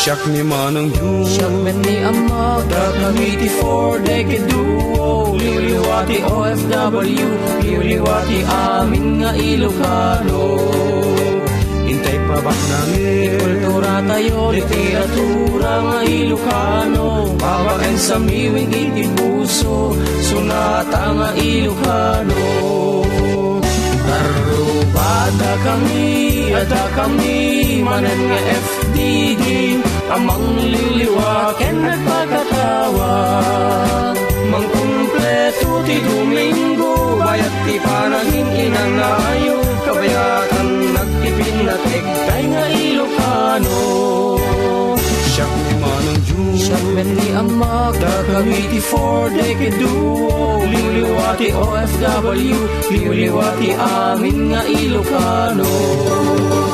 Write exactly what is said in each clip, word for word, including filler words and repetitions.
Siak ni Manong Jun. Siak met ni Ammak. Dakami ti Four Decade Duo. Liwliwa ti O F W. Liwliwa ti amin nga Ilocano. Intay pabaknangen. Ti kultura tayo, literatura nga Ilocano. Babaen sa miwing iti puso. Sonata nga Ilocano. Karrubada kami, adda kami, manen nga F D D, a mangliliwa ken nagpakatawa. Mangkumpleto ti Domingo, bayat ti panagin-inanayo, kabayatan nagpipinnategtay nga Ilocano. Siak ni Manong Jun. Siak met ni Ammak. Dakami ti Four Decade Duo. Liwliwa ti O F W. Liwliwa ti amin nga Ilocano.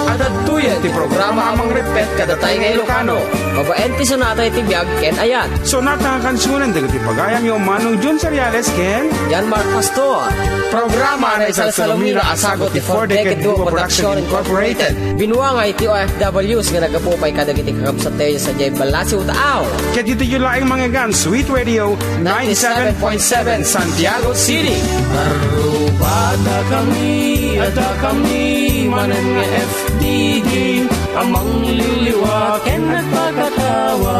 Adda daytoy ti programa a mangrepet kadatayo nga Ilocano. Babaen ti sonata iti biag ken ayat. Sonata nga kansunen dagiti pagayamyo, Manong Jun Seriales ken Jan Mark Pastor. Programa a naisalsalumina a sagut ti Four Decade Duo Production Incorporated. Binuangay ti O F Ws nga naggapu pay kadagiti kakabsat tayo sadiay Balasiw, Taaw. Ket ditoy laeng mangeggan, Sweet Radio ninety-seven point seven, Santiago City. Arrubada kami, adda kami, manen nga F D D, a mangliliwa ken nagpakatawa.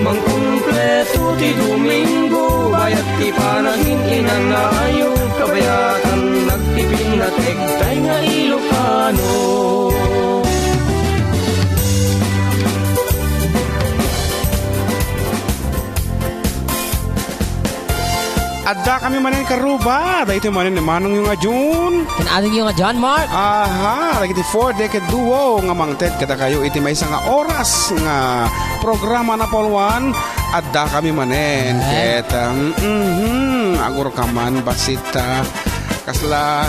Mangkumpleto ti Domingo, bayat ti panagin-inanayo, kabayatan nagpipinnategtay nga Ilocano. Adda kami manen, karruba. Daytoy manen ni Manong yung nga June. Ken ading yung nga John Mark. Aha, dagiti Four Decade Duo nga mangted kadakayo iti maysa nga oras nga programa na Paul Juan. Adda kami manen. Eh. Ket, um, mhm, agur ka man, basit, ah, kasla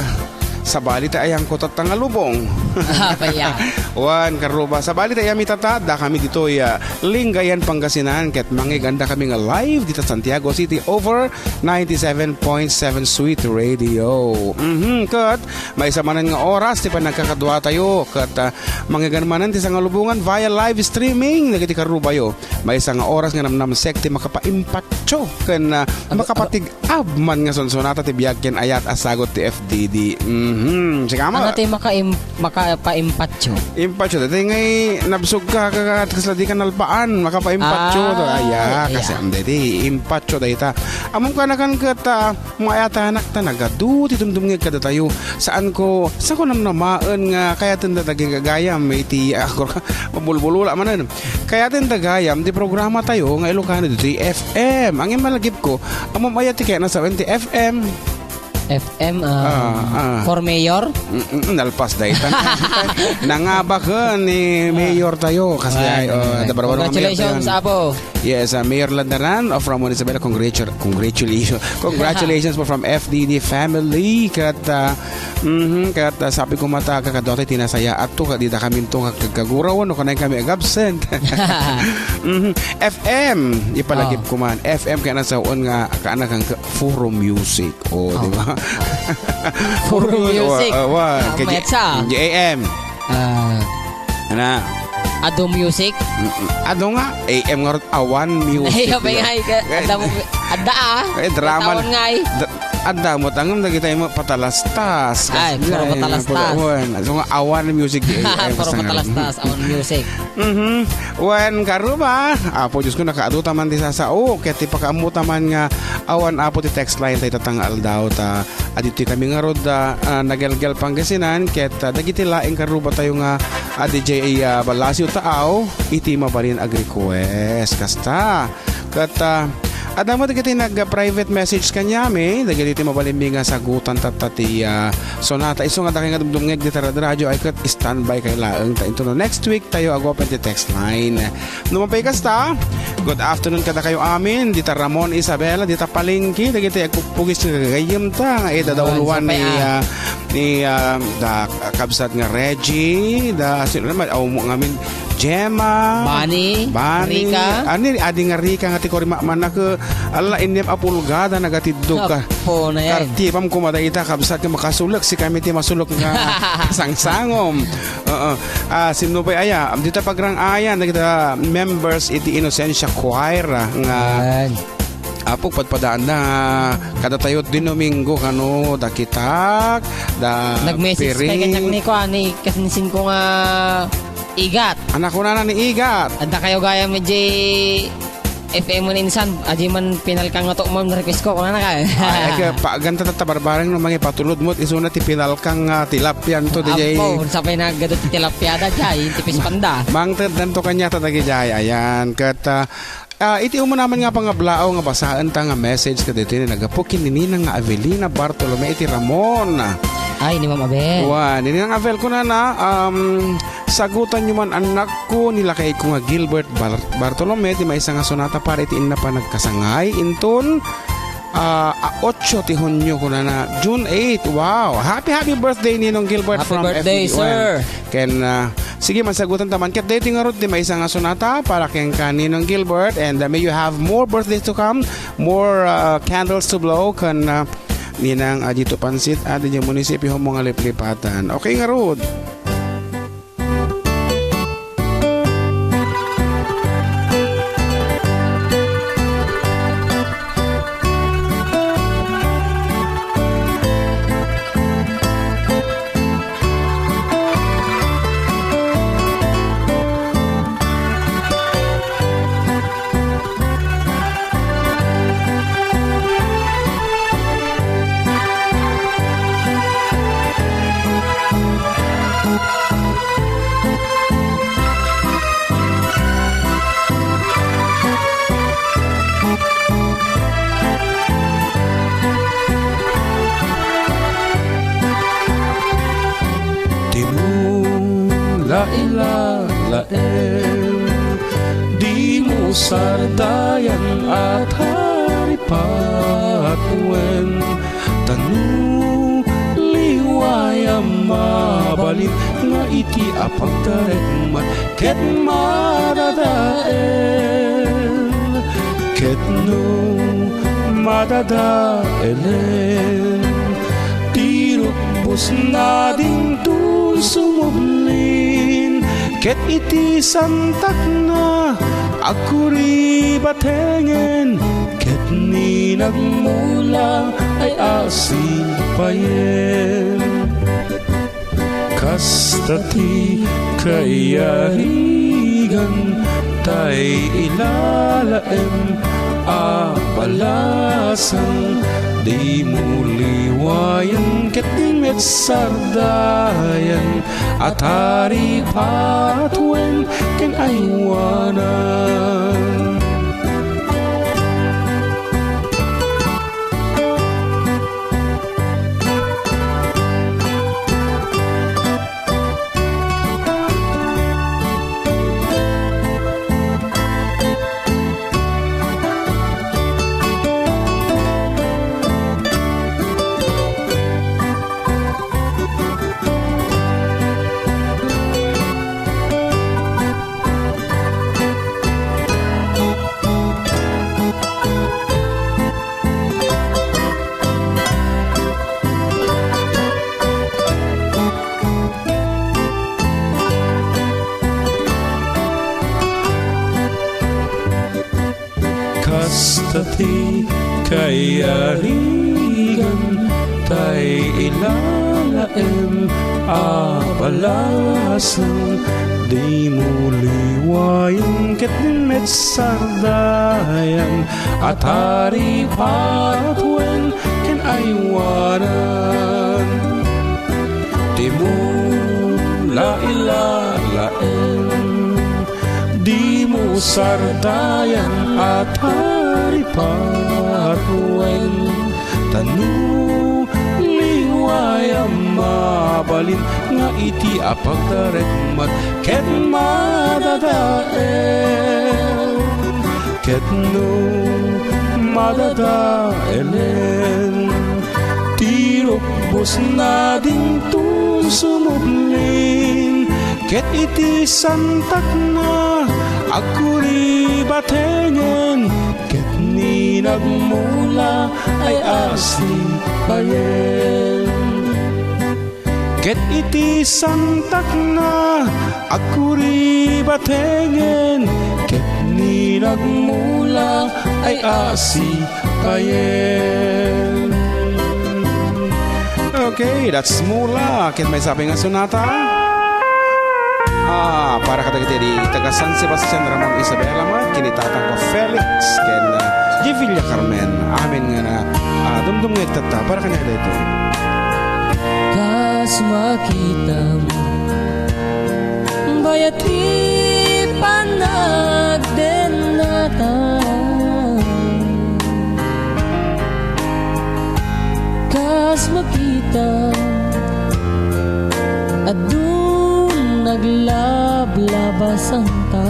sabali ta ayam ko tatta nga lubong. Ah, paya. Wan, karruba, sabali ta ayam itata, adda kami ditoy, ah, Lingayen, Pangasinan, ket mangeganda kami nga live dita Santiago City over ninety-seven point seven Sweet Radio. Mhm, ket maysa manen nga oras ti panagkakadua tayo, ket, ah, mangegan manen ti sangalubongan via live streaming dagiti karrubayo. Maysa nga oras nga namnamsek ti makapaimpatyo ken, ah, Ab-, ab-, makapatig-ab man nga sunsonata ti biag ken ayat a sagut ti F D D. Mhm. Sika mo. Ano ti makaim-, makapaimpatyo? Impatyo, dati ngay nabsog ka, ka, ka, kasla di ka nalpaan, makapaimpatyo to. Ah, aya, aya. Kasi ang dati, impatyo dayta. Among kanakan ket, ah, maayatanak ta nagadu ti dumdumngeg kadatayo. Saan ko, saan ko namnamaen nga kayaten da daging gagayam iti, ah, mabulbulula manen. Kayaten da gayam ti programa tayo nga Ilocano ditoy F M. Ang imalagip ko, amom aya ti kaya nasawen ti F M. F M, ah, Ah, ah. For mayor? Mm, mm, nalpas da ita. Nangabak, eh, ni mayor tayo. Kasi, Ah, ay, oh, okay. Da, barbaro nga mayor Congratulations, tayo. Apo. Yes, ah, Mayor Landaran of Ramon Isabela, congratu-, congratulations. Congratulations po from F D D family. Kat, ah, mhm, kat, ah, sabi ko mata, kakadwa ti nasaya ato, kat dita kami to, kag-, kagurawan, no, kanay kami ag-absent. Mhm. F M, ipalagip Oh. ko man. F M kaya nasaon nga, kaanakan ka, Furo Music. Oh, Oh. di ba? Furo Furo Mu-, Music. oh, oh, Ah, kay G-, metsa. G A M. Ah. Ana? Adu Music? Mm-mm. Adu nga, A M nga rot, Awan Music. Ay, apay nga, ika-, Eh, adda mo, adda, ah. Eh, drama. Tawon nga, eh. Da-, adda mo, tangem dagiti mo patalastas. Ay, kasi puro na, eh, patalastas. puro, wan. So nga, Awan Music, eh, eh, Puro basta nga. patalastas, Awan Music. Mhm. Wan, karuba. Apo, Diyos ko, nakaadu taman ti sasao. Ket ti pakaammo taman nga, awan, Apo, ti text line tayo tatang aldaw ta. Aditoy kami ngarud, ah, ah, Nagelgel, Pangasinan, ket, ah, dagiti laeng karruba tayo nga, ah, D J, ah, Balasio Taaw, iti mabalin ag-request. Kasta, ket, ah, adda met dagiti nag-private message kaniami, dagiti mabalin mi nga sagutan tatta ti, ah, sonata. Isu nga dakay nga dumdumngeg dita rad-, radyo ay ket standby kay laeng ta into no next week tayo agopen ti text line. No mapay kasta, good afternoon kadakayo amin, dita Ramon Isabela, dita Palengke, dagiti agpupugis nga gagayyem ta, nga idadauluan Ah, ni, sapay, ah. ah, ni, ah, da kabsat nga Reggie, da sino naman, aw mo ngamin, Gemma. Bani. Bani. Rica. Ani, adi nga Rica nga ti kuri ma-, manak, ala, innem a pulgada nagatiddog ka. Apo, na yan. Kartipam koma dayta, kabsat, nga makasulek, sikami ti masulek nga sangsangom. Oo. Ah, sinno pay aya? Dita pagrang-ayan, dagita members iti Inocencia Choir, ah, nga Yan. Apo, padpadaanna, kadatayo ti Domingo, kano, da Kitak, da Nag-message Piring. Kay kaniak ni kuan, ni kasinsin ko nga Igat. Anak ko na ni Igat. Adda kayo gayam idiay F M mo ni insan, adi man pinalkang nga to, ma'am, request ko, kunana ka. Ay, ay, kaya pa, ganta ta, tabarbareng no, mangipatulod mo, isuna ti pinalkang nga tilapia to, di jay. Apo, sapay na gadot ti tilapia da, jay, tipis panda. Mangted dan to kanya, ta, dagi jay, ayan, kat, ah, Ah, iti umuna man nga pangablaaw nga basaen ta nga message kadaytoy ni naggapu ken ni Ninang nga Avelina Bartolome iti Ramon. Ay, ni Ma'am Avel. Wen, ni Ninang Avel kunana, um, "Sagutanyo man, annakko, ni lakayko nga Gilbert Bar-, Bartolome, ti maysa nga sonata para iti inna panagkasangay inton, ah, a, otso ti Hunio," kunana, June eight. Wow! Happy, happy birthday, Ninong Gilbert. Happy from birthday, F B O N. Sir. Ken, ah, sige, mansagutan ta man. Ket daytoy ngarud ti maysa nga sonata para kenka, Ninong Gilbert, and, ah, may you have more birthdays to come, more, ah, candles to blow, ken, ah, Ninang, ah, dito pansit, ah, di munisipyo mo nga Liplipatan. Okay ngarud. Ti mula ilalaem, dimo sardayan a taripatuen. Ta no liwayam, mabalin nga iti a pagtarekmat ket madadael, ket no madadaelen ti rukbosna dinton sumublin, ket iti santakna agkuribatengen, ket ni nagmula ay asipayen. Kasta ti kayarigan tay ilalaem a balasang, dimo liwayan ket met sardayan a taripatuen ken aywanan. Kasta ti kayarigan tay ilalaem a balasang, dimo liwayan ket met sardayan a taripatuen ken aywanan. Dimo la ilalaem, dimo sardayan a taripatuen. Ta no liwayam, mabalin nga iti a pagtarekmat ket madadael, ket no madadaelen ti rukbosna dinton sumublin, Ket iti santakna, agkuri batengen, ket ni nagmula ay asipayen. Ket iti santakna, agkuri batengen, ket ni nagmula ay asipayen. Okay, that's Mula. Ket maysa pay nga sonata. Ah, para kadagiti di taga San Sebastian, Ramon Isabela met, ken ni Tatang ko Felix, ken, ah, Jevilla Carmen. Amin nga na, ah, dumdumngeg tatta. Para kaniak daytoy. Kas makitam, bayat ti panagdennata. Kas makita, adu naglablabasanta.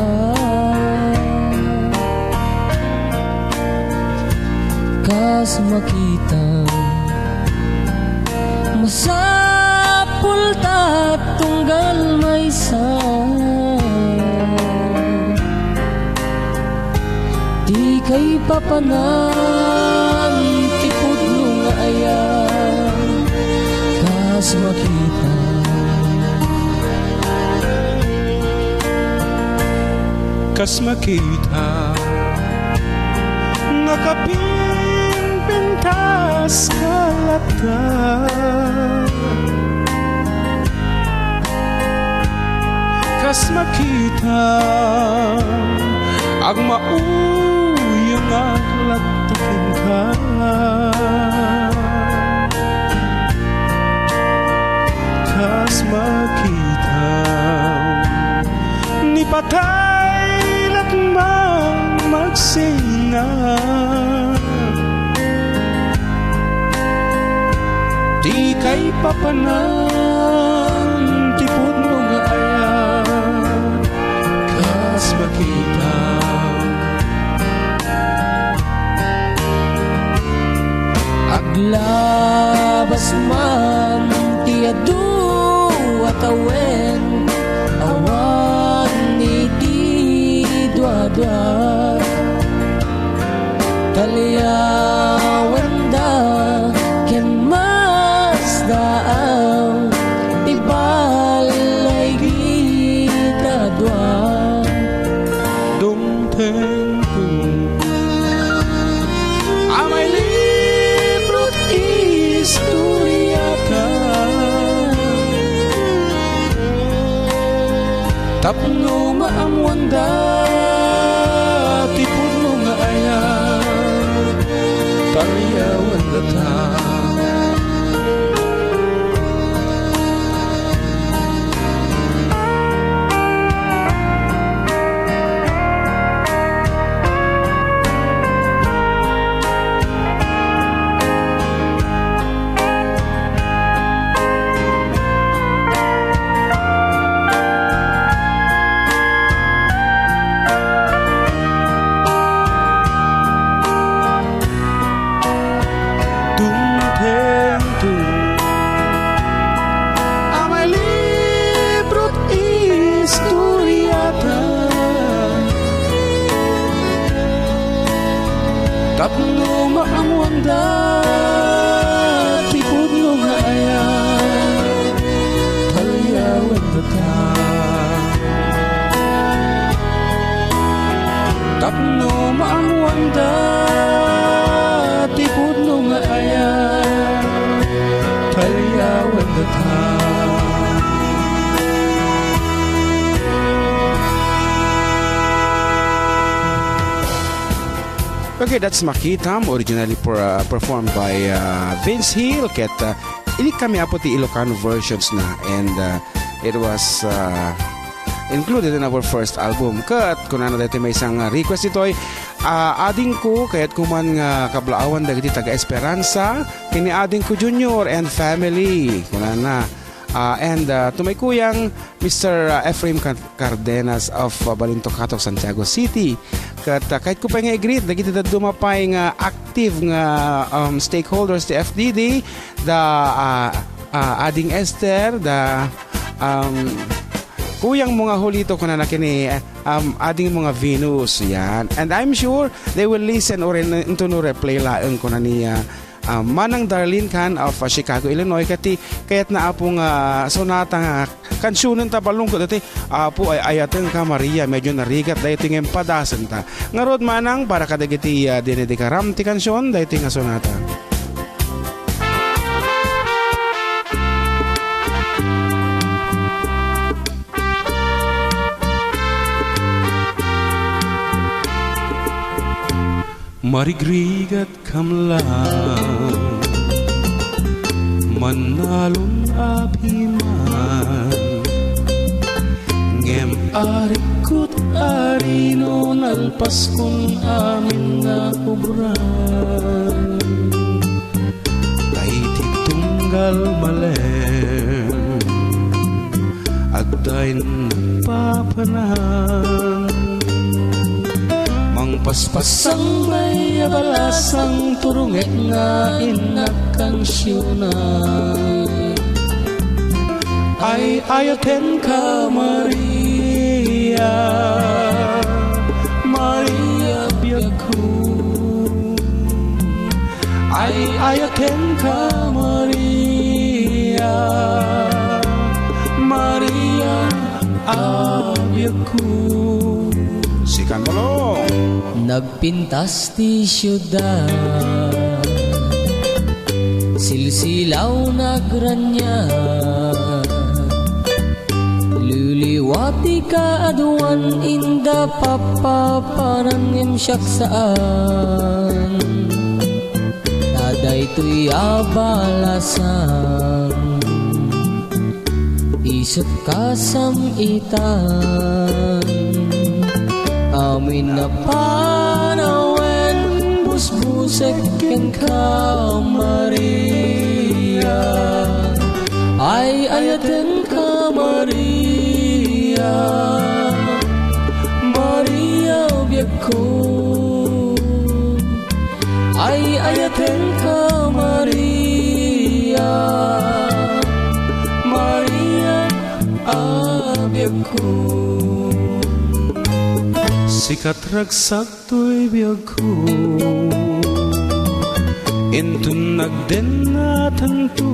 Kas makita, masapulta tunggal maysa. Di kaipapanan ti pudno nga ayan, kas makita. Kas makita, nakapimpintas ka latta. Kas makita, agmauyongak latta kenka. Kas makita, ni patay latta magsina. Di kaipapanan ti pudno nga ayat, kas makita. Aglabas man ti adu a tawen, awan iti duadua. Talyawenda ken masdaaw ti balay dita dua. Dumteng tu amay libro ti istoriata. Tapno maammoanda ti pudno nga ayat, taryawendata. Dumtengto amay libro't istoriata. Tapno maammoanda ti pudno nga ayat, talyawendata. Tapno maammoanda ti pudno nga ayat, talyawendata. Okay, that's Makitam, originally per-, uh, performed by, uh, Vince Hill. Ket, uh, inikami apo ti Ilocano versions na, and, uh, it was, uh, included in our first album. Ket kunana daytoy maysa nga request ditoy, ah, adingko, kayatko man nga kablaawan dagiti taga-Esperanza, ken ni adingko Junior and family, kunana. Ah, and, ah, to my kuyang, Mister, ah, Ephraim Car-, Cardenas of, ah, Balintocato, Santiago City. Ket, ah, kayatko pay nga i-greet dagiti dadduma pay nga active nga, um, stakeholders ti F D D, da, ah, ah, Ading Esther, da, um, Kuyangmo nga Julito, kunana ken ni, um, adingmo nga Venus, yan. And I'm sure they will listen or in, into no replay laeng, kuna ni, uh, um, Manang Darlene Can of, uh, Chicago, Illinois, ket ti kayatna, Apo, nga sonata nga kansionen ta balong ket iti, Apo, ay-ayatenka, Maria, medyo narigat daytoy nga impadasenta. Ngarud, Manang, para kadagiti, uh, dinedikaram ti kansion, daytoy nga sonata. Marigrigatkam lang, mannalon a piman, ngem arikot a rino nalpaskon amin nga obra. Ta iti tunggal malem, adda nagpapanan. Mangpaspasangbay a balasang turunget nga innak kansionan. Ay-ayatenka, Maria, Maria, biagko. Ay-ayatenka, Maria, Maria, a biagko. Sikan, Balong. Nagpintas ti siudad, silsilaw nagraniag. Liliwa ti kaaduan, inda papapanan ngem siak saan. Ta daytoy a balasang, isut' kasam-itan. Amin a panawen, busbusek kenka, Maria. Ay-ayatenka, Maria, Maria, biagko. Ay-ayatenka, Maria, Maria, a biagko. Sikat ragsak toy biagko, inton nagdennatanto.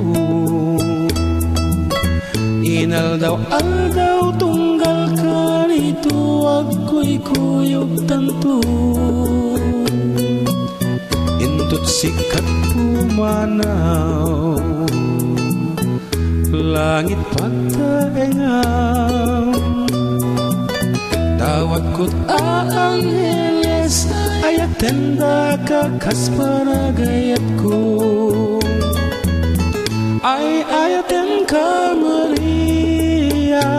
Inaldaw-aldaw tunggal kanito agkuykuyogtanto. Into't sikat pumanaw, langit pagtaengam. Dawatko't a angheles, ayatendaka kas panagayatko. Ay-ayatenka, Maria,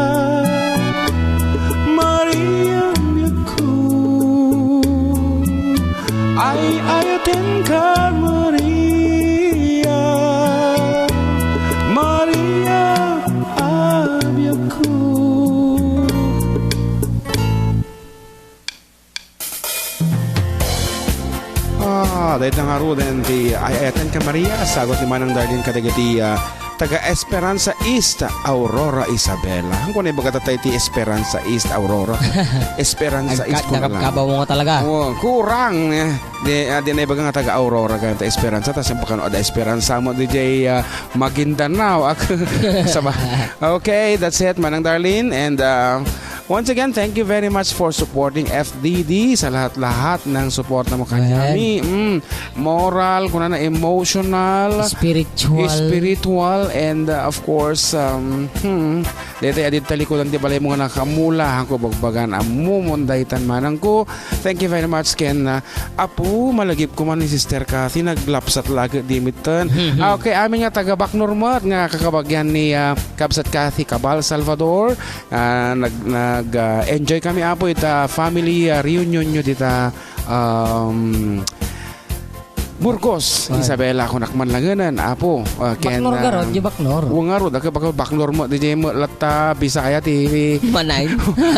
Maria, biagko. Ay-ayatenka, Maria, Maria, a biagko. Ah, dayta ngaruden ti Ay-ayatenka, Maria, sagut ni Manang Darlene kadagiti, ah, taga Esperanza East, Aurora Isabela. Ang kunay baga tatay ti Esperanza East, Aurora. Esperanza East, Nagka-, kuna lang. Nakapkabaw mo talaga. Oh, kurang, eh. Di, ah, di na ibaga nga taga Aurora, kaya ta Esperanza, tas yung pakano ada Esperanza mo, D J, ah, Maguindanao. Ak-, saba. Okay, that's it, Manang Darlene. And, ah, once again, thank you very much for supporting F D D sa lahat-lahat ng suporta mo kanyami. Amen. Mm, moral, kuna na, emotional, Spiritual. Spiritual, and, uh, of course, um, hmm, daytoy a dita likudan ti balay mo nga nakamula, hangko bagbagan, ammo mo daytan manang ko. Thank you very much, ken, uh, Apo, malagip ko man ni Sister Cathy, naglapsat lagi di mitten. Ah, okay, amin nga taga Bacnor met nga kakabagyan ni, uh, Kabsat Cathy Cabal Salvador, uh, nag, nag, uh, enjoy kami, Apo, ita family, uh, reunion nyo dita, um, Burgos, Ay. Isabela, kunak man langenan, Apo. Ah, ken, Bacnor ah, garod, di Bacnor. Wa ngarud, aka baka Bacnor mo, di mo latta, Bisaya, ti Manay.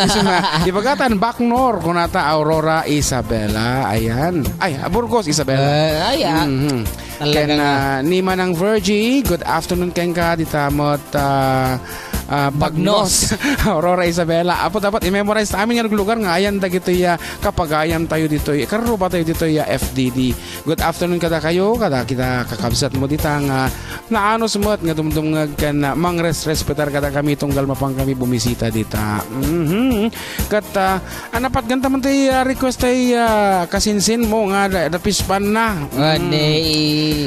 Isu na, di bagatan, Bacnor, kunata Aurora Isabela. Ayan. Ay, ah, Burgos Isabela. Eh, ay, ah. Mhm. Talaga Ken, nga. Ah, ni Manang Virgie, good afternoon, kenka, dita met, ah, Ah, Bagnos. Bagnos. Aurora Isabela. Apo, dapat i-memorize ta amin nga lugar nga ayan dagitoy, ah, kapagayam tayo ditoy. Karruba tayo ditoy, ah, F D D. Good afternoon kada kayo, kada kita kakabsat mo dita nga naanus met nga dumdumngeg ken, ah, mangres-respetar kada kami tunggal mapan kami bumisita dita. Mhm. Ket, ah, Ania, patgan ta man ti, ah, request ti, ah, kasinsin mo nga da-, dapisban na. Wen, Mm. eh, i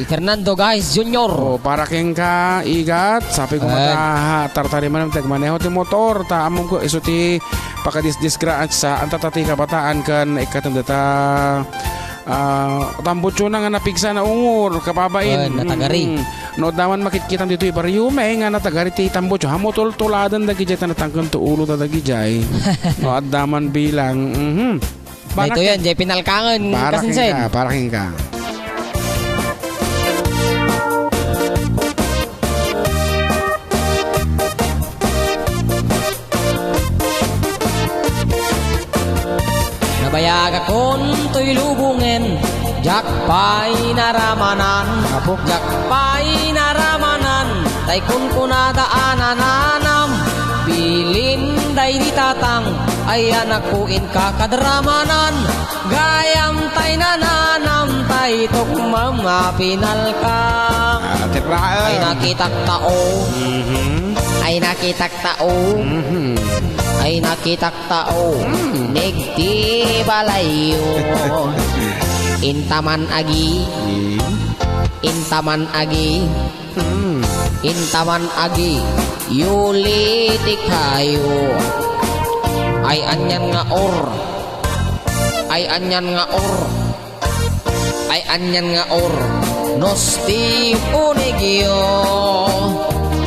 Fernando Gais Junior. Oh, para kenka, Igat, sapay ko Wen. mata, ha, tartarimanem ti agmaneho ti motor, ta ammom ko, isu ti pakadisdisgrasya, anta ta ti kabataan ken ikkatem data, ah, tambutsona nga napigsa na ungor, kababain. Wen, natagari. Mm. No, adda man makitkitam ditoy barrio, may nga natagari ti tambutso. Amo tultuladen dagidiay ta natangken to ulo ta dagidiay. No, adda man bilang. Mhm. Daytoy Barak-, yan, jay pinalkangen, para kasinsin. Kenka, para kenka. Nabayagakon toy lubongen, diak pay naramanan. Apo. Diak pay naramanan, tay kunkunada a nananam. Bilin daydi tatang, ay anakko inka kadramanan. Gayam tay nananam, tay tukmam a pinalkam. Ah, tipraen. Ay nakitak tao. Mhm. Ay nakitak tao. Mhm. Ay nakitak tao. Mm. Neg ti balayyo. Intaman agi. Mm. Intaman agi. Mm. Intaman agi. Yuli ti kayo. Ay anian nga or. Ay anian nga or. Ay anian nga or, no, ti unegyo.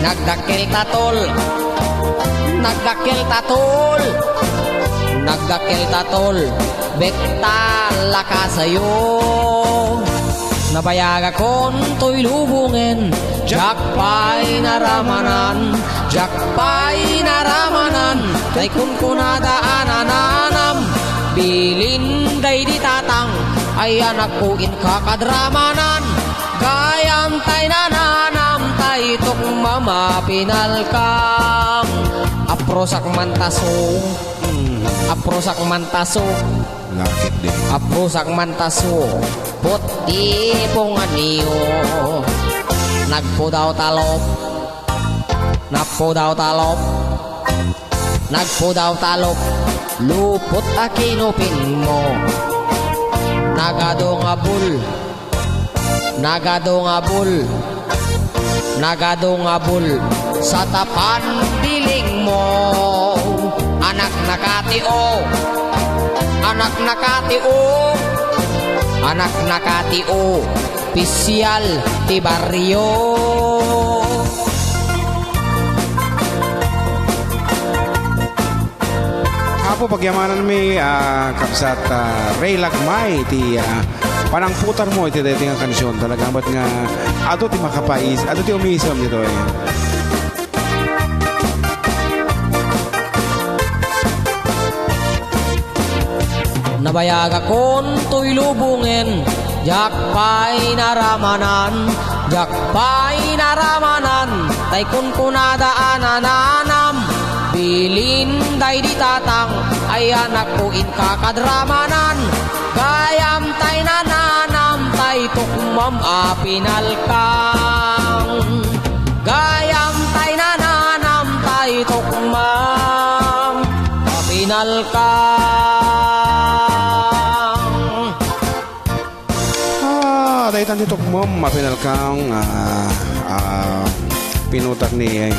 Nagdakkel ta tol. Nagdakkel ta tol. Nagdakkel ta tol. Bek ta lakasayo. Nabayagakon toy lubongen, diak pay naramanan. Diak pay naramanan, tay kunkunada a nananam. Bilin daydi tatang, ay anakko inka kadramanan. Gayam tay nananam, tay tukmam a pinalkam. Aprosak man taso. Mm. Aprosak man taso. Lakit din. Aprosak man taso. Puti punganiyo. Nagpudaw talop. Nagpudaw talop. Nagpudaw talop. Lupot a kinupin mo. Nagado nga bul. Nagado nga bul. Nagado nga bul. Sa tapan diling mo. Anak nakatio. Anak nakatio. Anak nakatio. Pisial ti barrio. Apo, pagyamanan mi, ah, kabsat, ah, Ray Lagmay, ti, ah, panangputar mo iti daytoy nga kansion. Talaga met nga adu ti makapais-, adu ti umisem ditoy. Nabayagakon toy lubongen, diak pay naramanan, diak pay naramanan, tay kunkunada a nananam. Bilin daydi tatang, ay anakko inka kadramanan. Gayam tay nananam, tay tukmam a pinalkang. Gayam tay nananam, tay tukmam a pinalkang. Ah, daytan ti tukmam a pinalkang, ah, ah, pinutak ni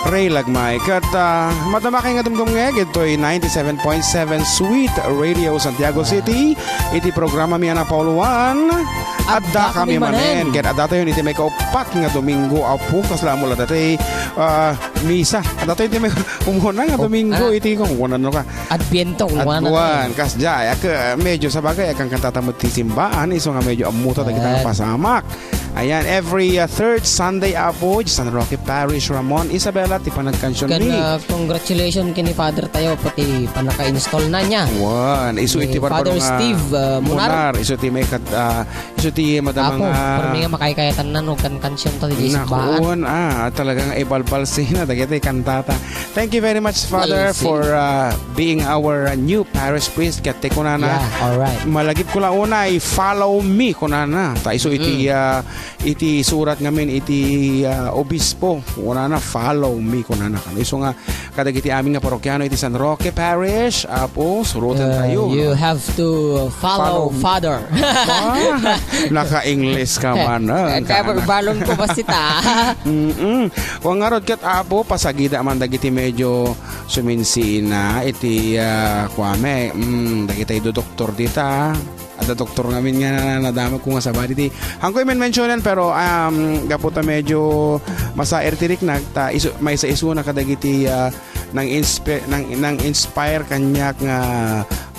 Ray Lagmay. Ket, ah, madama kay nga dumdumngeg, ito'y ninety-seven point seven Sweet Radio Santiago City. Iti programa mi a napauluan, Adda Kami Manen. Ket adda tayo iti may kaupat nga Domingo, apo, kasla mo la dati, ah, misa. Adda tayo iti may umuna nga Oh, Domingo, ah. Iti kung kunan no ka. Adviento, kung kunan. Advent, kas jay, ak-, medyo sabagay, agkankanta met ti simbaan, isu nga medyo ammuta dagiti Ah. napasamak. Ayan, every, ah, third Sunday, Apo, San Roque Parish, Ramon, Isabela, ti panagkansion Ken, ni. Ah, congratulations ken ni Father tayo, pati panaka-install na niya. Wan, isu Ni iti barbaro Father nga Steve, ah, Munar. Munar, isu ti may kat-, ah, isu ti madama Apo, nga permi nga makaykayatan na no kankansion ta di Naku, simbaan. Wan, ah, talaga nga ibalbalsina, dagiti kantata. Thank you very much, Father, Blessing. for, ah, being our, uh, new parish priest. Ket ti kunana, Yeah, all right. malagipko la unay, "Follow me," kunana. Ta isu iti, Mm. ah, iti surat ngamin iti, ah, obispo. Kunana, "Follow me," kunana. Kano isu nga, kadagiti amin nga parokiano iti San Roque Parish, Apo, suroten Uh, tayo, you no? have to follow Follow. Father. Ah, naka-English ka man, ah, Eh, kaya kana. Balon ko ba sita? Mm-mm. Kung ngarud ket, Apo, pasagida man dagiti medyo suminsina iti, ah, kuame, mm, dagiti dudoktor dita. Adda doktor ngamin nga nadamagko nga sabali ti, haanko men-mensionen, pero, um, gapu ta medyo masaer ti riknag, ta isu-, maysa isuna kadagiti, ah, nang-inspi-, nang, nang-inspire kaniak nga,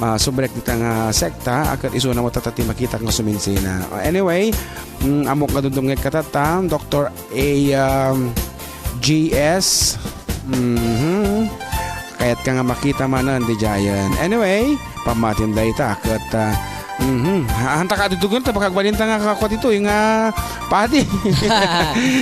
ah, sumrek dita nga sekta, a ket isuna met ti makitak nga suminsina. Anyway, mm, ammok nga dumdumngegka tatta, Doktor A, um, G S. Mhm. Kayatka nga makita manen diay. Anyway, pammatim dayta ket, ah, mhm. Ha-, hanta ka dudutngen ta baka agbalinta nga kakua ditoy nga padi.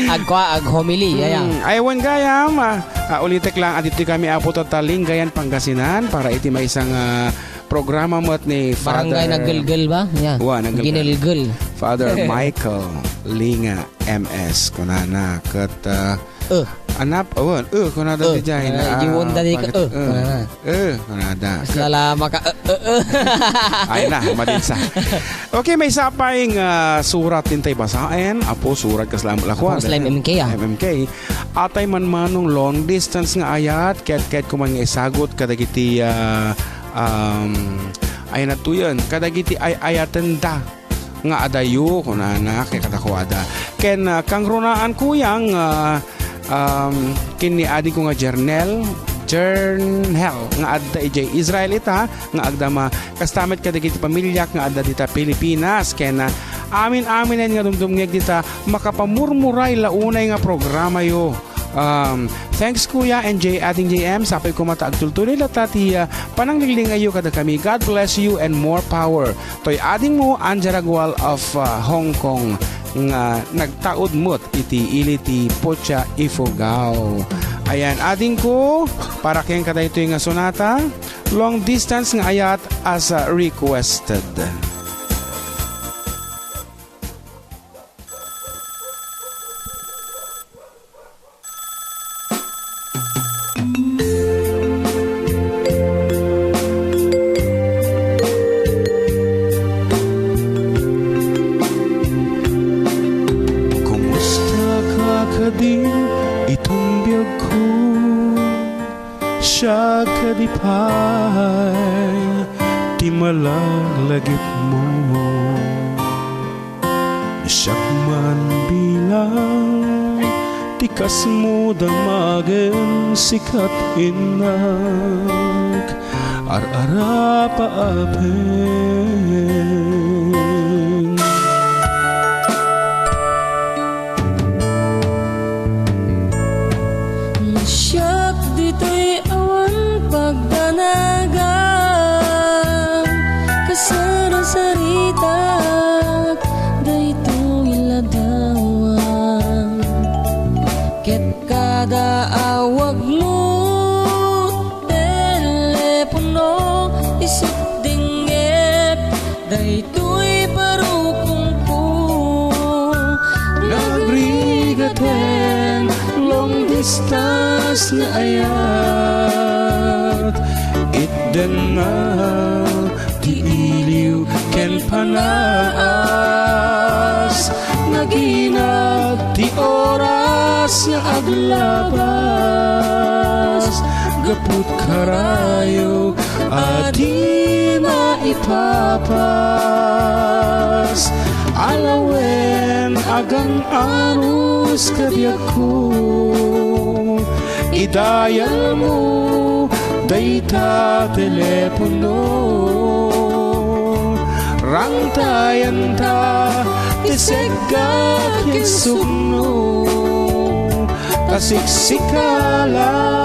Agkua, ag-homily, yaya. Hmm, ay, wen gayam, ah, ah, ulitek lang, aditoy kami, Apo, tatta Lingayen, Pangasinan, para iti maysa nga programa met ni Father Barangay Naggelgel ba? Yeah. Wa, Naggelgel. Ginelgel. Father Michael Linga, M S, kunana. Ket, ah, Eh. anap, awan, eh, kunada Eh, diay, eh, ah, giwon da di ka, pagkat-, eh, eh, kunana. eh, kunada. Mas lalama ka, eh, eh, eh. Ay na, madinsa. Okay, maysa pay nga surat ti intay basaen. Apo, surat kasla, lakuan. Kasla M M K, ah. M M K. Atay manmanong long distance nga ayat, ket, ket kuman nga isagut kadagiti, ah, um, ay natuyen, kadagiti ay-ayatenda nga adayo, kunana, ket kadakuada. Ken, ah, kangrunaan kuyang, ah, um, ken ni adingko nga Jernel, Jernel nga adda idiay Israel ita, nga agdama. Kasta met kadagiti pamiliak nga adda dita Pilipinas. Ken, ah, amin-aminen nga dumdumngeg dita, makapamurmuray la unay nga programayo. Um, thanks, Kuya and J-, Ading J M. Sapay koma ta agtultuloy latta ti, ah, pananglinglingayyo kadakami. God bless you and more power. Toy adingmo, Anja Ragual of, ah, Hong Kong, nga nagtaud met iti ili ti Pocha Ifugao. Ayan, adingko, para ken kadaytoy nga sonata, long distance nga ayat as, ah, requested. Kumusta ka kadi itan biagko? Siak kadi pay ti malaglagipmo? Siak man bilang ti kasmo damagen sikat innak ar-arapaapen. Siak ditoy awan pagdanagam, kasarasaritak daytoy ladawam. Ket kada awagmo, telepono, isut' dengngep, daytoy parukongko. Nagrigaten long distance nga ayat, itdenna ti iliw ken panaas. Naginag ti oras nga aglabas, gaput karayo a di maipapas. Alawen agan-anus ka biagko, idayalmo dayta telepono. Rangtayanta ti Segga ken sugno, ta siksikala,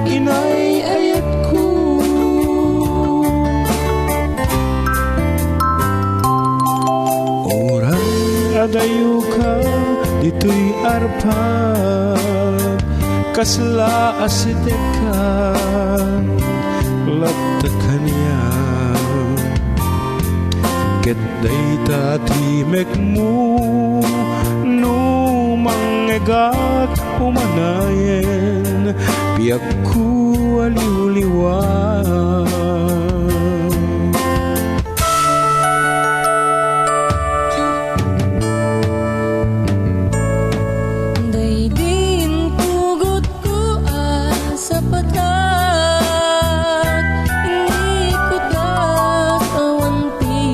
inay ayatko. Uray adayoka ditoy arpad, kasla a sitekka, latta kaniak. Ket dayta ti mekmo, no mangngegak umanayen, biagko a liwliwan. Daydi intugotko a sapatak, inikutak awan ti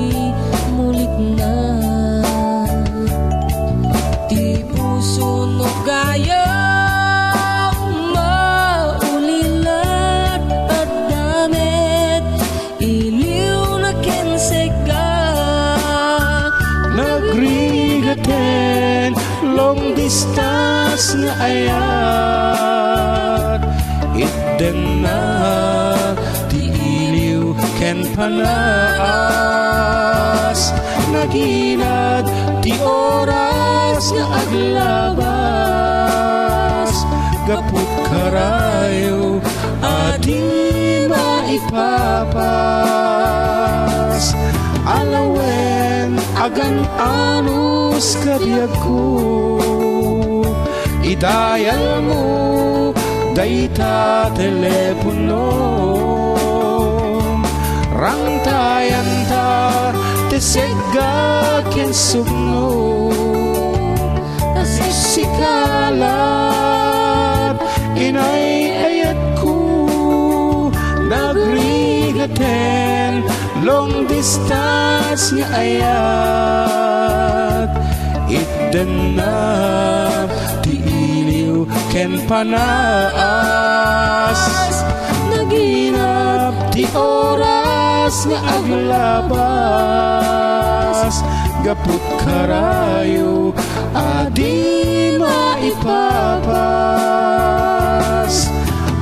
mulikna. Ti puso no gayaw, maulilat, adda met iliwna ken segga. Nagrigaten long distance nga ayat. Itdenna ti iliw ken panaas. Naginad ti oras nga aglabas. Gaput karayo a di maipapas. Alawen, agan-anos ka biagko, idayalmo dayta teleponom. Rangtayanta ti segga ken sugno. Siksikala, inay ayatko, nagrigaten long distance nga ayat. Itdenna ti iliw ken panaas. Naginad ti oras nga aglabas. Gaput karayo a di maipapas.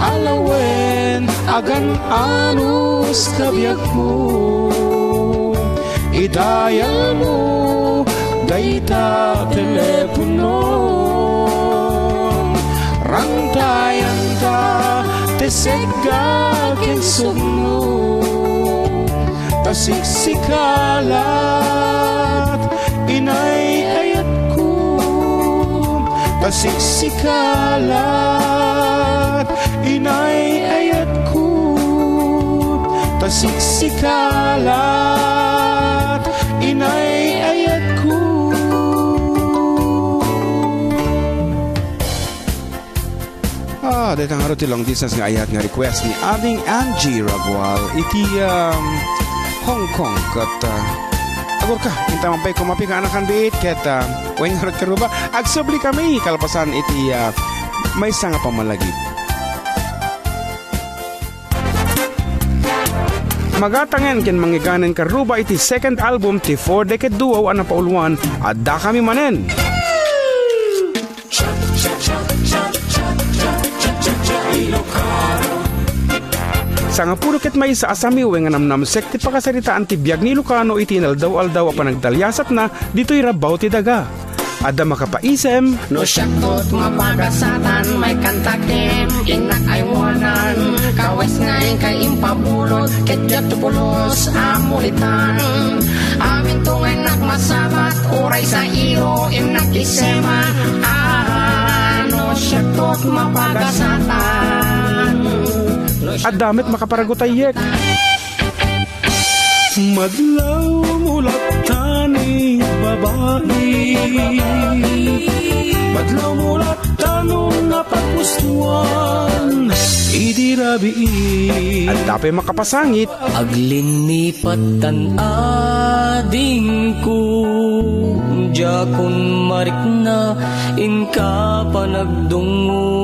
Alawen, agan-anos ka biagko, idayalmo dayta telepono. Rangtayanta ti segga ken sugno. Ta siksikala't inay ayatko. Ta siksikala't inay ayatko. Ta siksikala't inay ayatko. Ah, dayta ngarud ti long distance nga ayat nga request ni Ading Angie Ragual iti, um, Hong Kong. Ket, ah, agurka, inta man pay kumapi nga anakan biit, ket, ah, wen ngarud karuba, agsubli kami kalpasan iti, ah, maysa nga pammalagip. Magatangen ken mangiganen karuba iti second album ti Four Decade Duo a napauluan, Addakami Manen. Sangapulo ket maysa a samiwe nga namnamsek ti pakasaritaan ti biag ni Ilocano iti inaldaw-aldaw a panagdaliasatna ditoy rabbaw ti daga. Adda makapaisem. No siakto ti mapagasatan, maikkantak ken innak aywanan, kawes nga inkay impabulod, ket diak ti pulos a mulitan. Aminto nga innak masabat, uray sa iro innak isema. Ah, no siakto ti mapagasatan. Adda met makaparagutayek. Madlawmo latta ni babai. Madlawmo latta no napapustuan idi rabii. Adda pay makapasangit. Aglinnipat tan adingko, diakon marikna inka panagdungngo.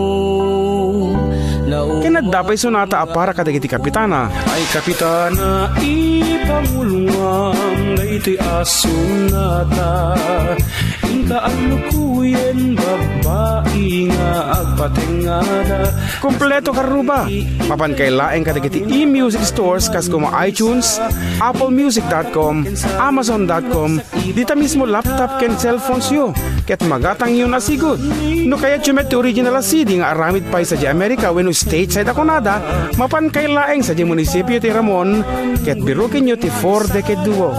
Ken adda pay sonata a para kadagiti kapitana. Ay kapitana, ipangulongam daytoy a sonata. Inka allukuyen, babbai nga agpatengngada. Kompleto, karruba. Mapan kay laeng kadagiti e-music stores kas kuma iTunes, apple music dot com, amazon dot com, dita mismo laptop ken cellphones yo, ket magatangyon a sigud. No kayatyo met ti original a C D nga aramid pay sadiay America wenno stateside a kunada, mapan kay laeng sadiay munisipio ti Ramon, ket birukenyo ti Four Decade Duo.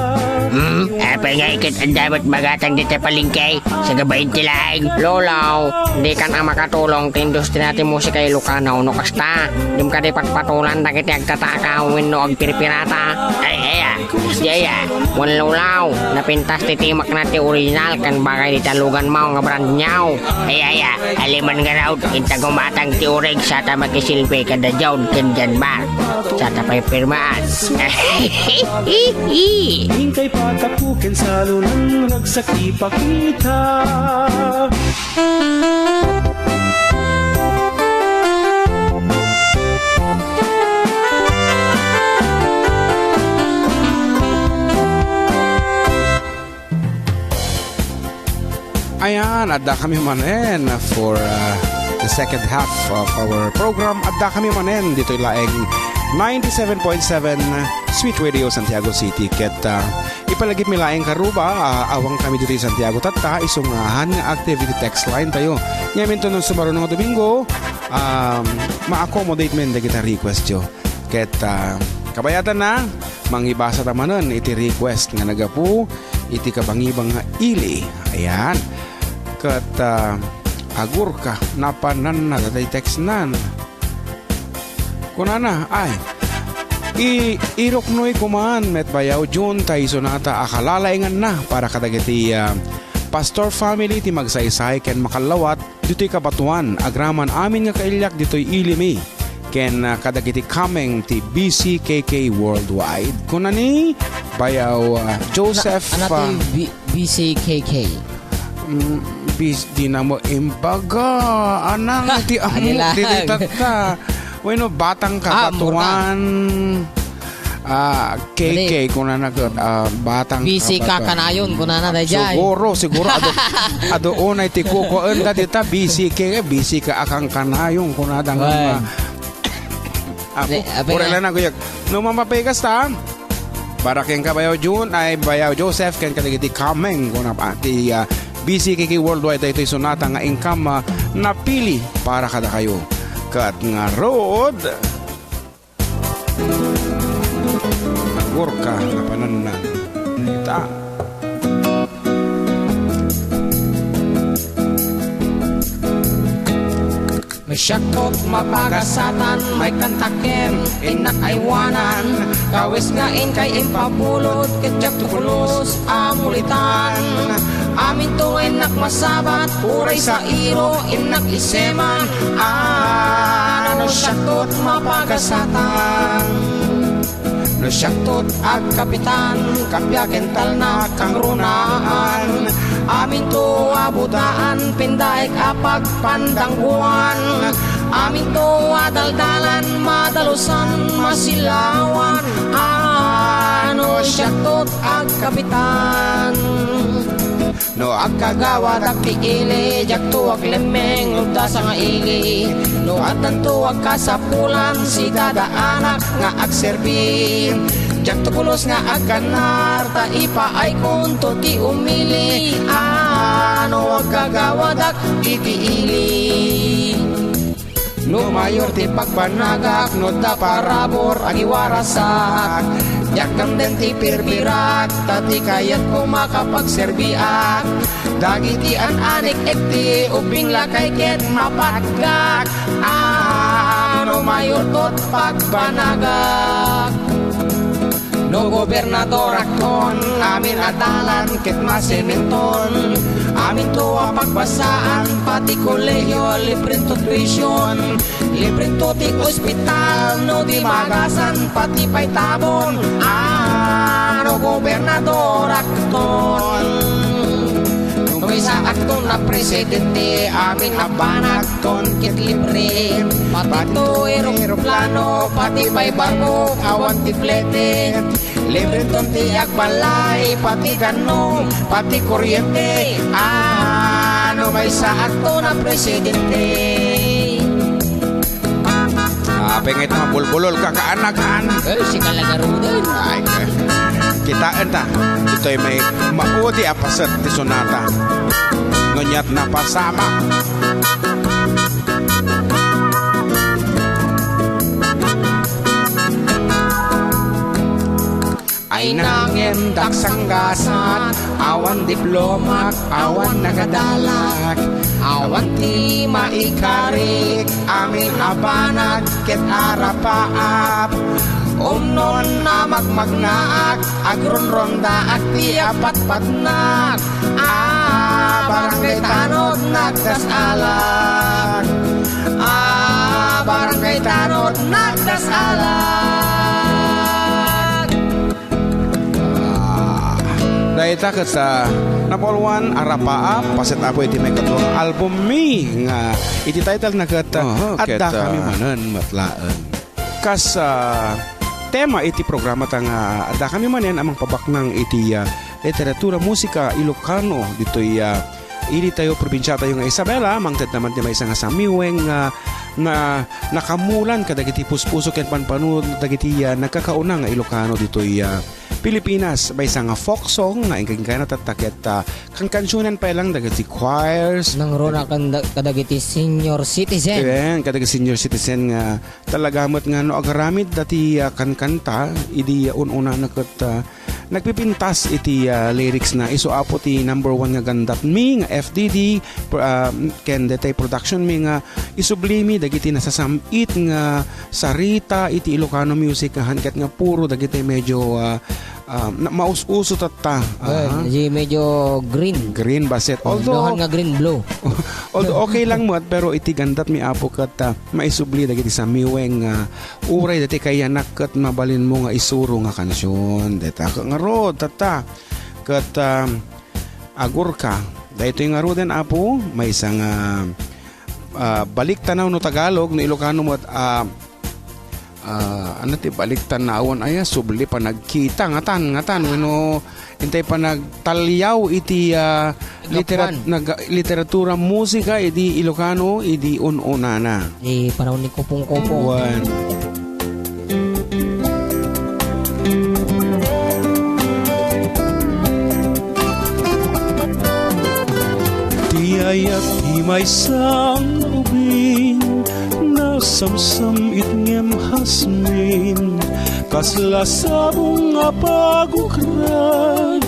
Hmm? Apay nga iket adda met magatang dita palengke? Sagabain ti laeng. Lolo, dikan a makatulong ti industria ti musika Ilocano no kasta. Dim kadi patpatulan dagiti agtataka wenno agpirpirata. Ay, aya. Aya, wen lulaw, napintas ti timakna ti original ken bagay di talugan mo nga brand new. Ay, aya, aliman nga raw, inta gumatang ti urig sata makiselfie kada Jod ken Janmar. Sata pay pirmaan. Inkay patapuken salunan ragsak ipakita. Ayan, adda kami manen for, uh, the second half of our program. Adda kami manen ditoy laeng ninety-seven point seven Sweet Radio Santiago City. Ket, uh, ipalagip mi laeng karuba, uh, awang kami ditoy Santiago tatta, isu nga han nga active iti text line tayo. Ngamin to no sumaruno nga Domingo, um, ma-accommodate men dagita request yo. Ket, uh, kabayatanna, mangibasa ta manen iti request nga nagapu iti kabangibang nga ili. Ayan. Ket, ah, agurka, napananna daytoy text nan. Kunana, ay, i-, iruknoy koman met bayaw Jun tay sonata a kalalainganna para kadagiti, ah, pastor family ti magsaysay ken makallawat ditoy kabatoan, agraman amin nga kailiak ditoy ili mi, ken, ah, kadagiti kameng ti B C K K Worldwide. Kuna ni Bayaw, ah, Joseph, Ana, ana ti ah, B-, B C K K? Mm, bis-, di na mo imbaga. Anang ti amo, Adi lang. Diri tatta. Bueno, batang Ah, kabatuan. Ah, K K, Dali. Kunana ket, ah, batang B C kabatuan. Kakanayon, kunana dayjay. Siguro, siguro, adu, adu unay ti kukuan da dita, B C K, eh, B C ka akang kanayon, kunada nga Wen. ma-, Ah, Dali, pu-, abay pura na. Lang na, kuya. No, mamapigas ta, para ken ka, Bayaw Jun, ay, Bayaw Joseph, ken kadagiti kameng, kuna pa, ti, ah, B C K K Worldwide, daytoy sonata nga inkam, ah, napili para kadakayo. Ket ngarud, Agurka, napananna. Ita. No siakto ti mapagasatan, maikkantakem, innak aywanan, kawes nga inkay impabulod, ket diakto pulos a mulitan. Aminto nga innak masabat, uray sairo, innak iseman, a, no siakto ti mapagasatan. No siakto ti agkapitan, kappia ken talna kangrunaan. Aminto a butaan, pindaek a pagpandangguan. Aminto a daldalan, madalusan, masilawan. A, no siakto ti agkapitan. No agkagawadak ti ili, diakto aglemmeng no adda sangaili. No addanto agkasapulan, sidadaanak nga agserbi. Diakto pulos nga aggannar, ta ipaaykonto ti umili. A, no agkagawadak iti ili. No mayor ti pagbanagak, no adda parabur, agiwarasak. Diak damden ti pirpirak, ta ti kayatko makapagserbiak. Dagiti an-anik-ek ti ubbing lakay ket mapatgak. A, no mayorto ti pagbanagak. No gobernadorakton, amin a dalan ket masementon. Aminto a pagbasaan, pati kolehiyo, librento tuition. Librento ti ospital, no di magasan, pati pay tabon. A, no gobernadorakton. No Saakton a presidente, amin a banagkon ket libre. Pati to eroplano, pati pay barko, awan ti flete. Libreton ti agbalay, pati ganno, pati kuryente. Ano maysaakton a presidente? Apay nga ita mabulbulol ka, kaanak, han? Eh, sika la garuden. Ay, ka-, kitaen ta. Itoy may maudi a paset ti sonata. Nuniat napasamak. Ay nangem daksanggasan, awan diplomak, awan nagadalak, awan ti maikarik, amin a banag ket arapaap. Umnon a magmagnaak, agronrondaak ti apatpatnak. Ah, barangay tanod nagdasalak. Ah, barangay tanod nagdasalak. Ah, dayta ket sa number one, Arapaap, paset Apo iti maikadua nga album mi nga iti title na ket, ah, Oho, ket, Adda Kami ah, Manen met laeng. Kas, ah, tema iti programa ta nga Adda Kami Manen a mangpabaknang iti, ah, literatura, musika, Ilocano ditoy, ah, idi tayo, probinsia tayo nga Isabela, mangted naman ti maysa nga samiweng nga na, nakamulan kadagiti puspuso ken panpanunot dagiti, ah, nagkakauna nga Ilocano ditoy, ah, Pilipinas, maysa nga folk song nga inkainkana tatta ket, ah, kankansionen pay lang dagiti choirs. Nangruna kan-, kadagiti senior citizen. Ayan, kadagiti senior citizen nga talaga met nga no agaramid dati, ah, kankanta, idi, ah, un-unana ket, ah, nagpipintas iti, ah, lyrics na. Isu Apo ti number one nga gandat mi nga F D D, pro-, ah, ken detay production mi nga isubli mi dagiti nasasam-it nga sarita iti Ilocano music nga han ket nga puro dagiti medyo, ah, ah, na-, maus-uso tatta. Well, aha, di medyo green. Green baset. Oh, although, no, han nga green blue. Although okay lang met, pero iti gandat mi Apo ket, ah, maisubli dagiti samiweng nga uray dati kayanak ket mabalinmo nga isuro nga kansion. Deta ket ngarud, tatta. Ket, ah, agurka. Daytoy ngaruden, Apo, maysa nga, ah, baliktanaw no Tagalog, no Ilocano met, ah, ah, ano ti baliktanawen aya? Subli panagkita, ngatan, ngatan, wenno intay panagtalyaw iti, ah, literat-, Gapuan. Nag-, literatura, musika, idi Ilocano, idi un-unana. Di panawen ni Kopong-Kopong. Wen. Ti ayat ti maysa nga ubing, nasamsam-it ngem hasmin, kasla sabong a pagukrad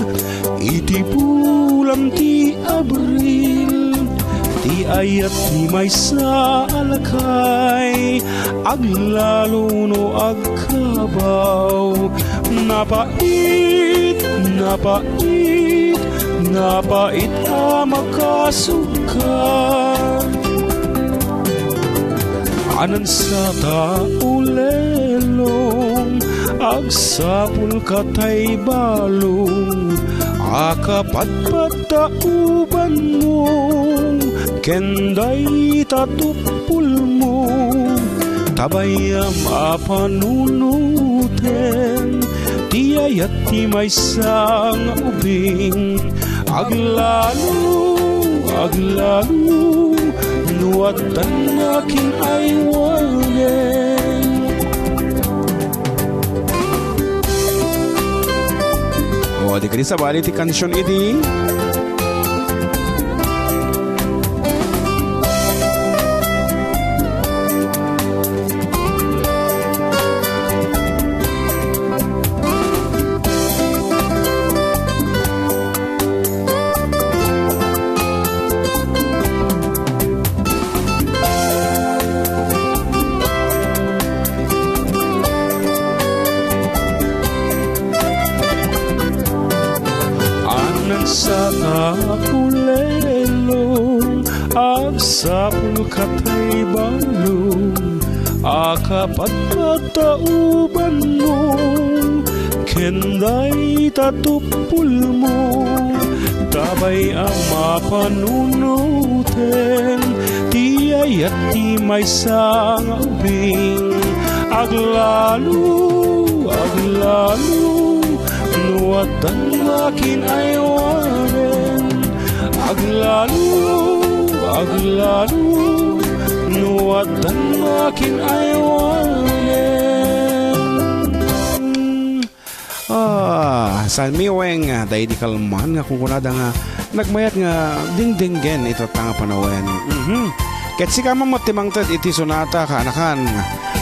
iti bulan ti Abril. Ti ayat ti maysa a lakay, aglalo no agkabaw. Napait, napait, napait a makasukar. Anansa ta ulelong, agsapul ka tay balong, a kapatpat ta ubanmo, ken dayta tuppulmo, ta bayam a panunoten, ti ayat ti maysa nga ubing, aglalo, aglalo, no addan nga kin-aywanen. O, di kadi sabali ti kansion idi. Anansa ta ulelong, agsapul ka tay balong, a kapatpat ta ubanmo, ken dayta tuppulmo, Sabay a mapanunoten ti ayat ti maysa nga ubing. Aglalo, aglalo, no addan makin-aywanen. Aglalo, aglalo, no addan makin-aywanen. Ah, San Miweng, daydi kalman nga kunkunada nga nagmayat nga dingdinggen ita nga panawen. Mhm. Ket sika man met ti mangted iti sonata, kaanakan.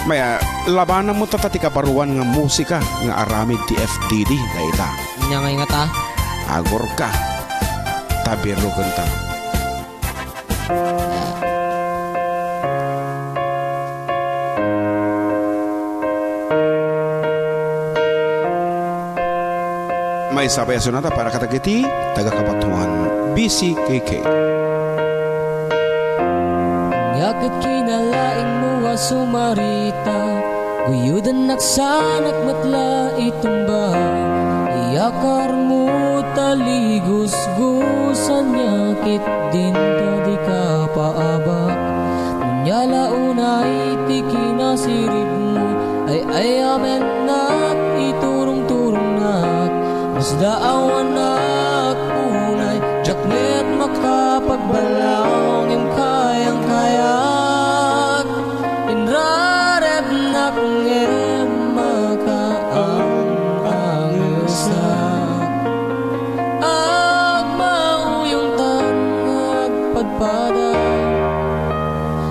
May, ah, labanam met ta ti kabaruan nga musika nga aramid ti F T D, dayta. Nya ngay nga ta? Agurka. Tabirukenta. Maysa pay a sonata para kadagiti taga-Cabatuan, B C K K. Nya ket kinalaingmo a sumarita, guyodennak sanak met la itumba. Iyakarmo ta ligusgusan nia ket dinta dika paabak. Nia la unay ti kinasiribmo, ay-ayabennak, iturongturongnak, masdaawannak unay, diak met makapagbalang ngem kayang-kayak. Inrarebnak ngem makaang-angesak. Agmauyongtan nga agpadpada.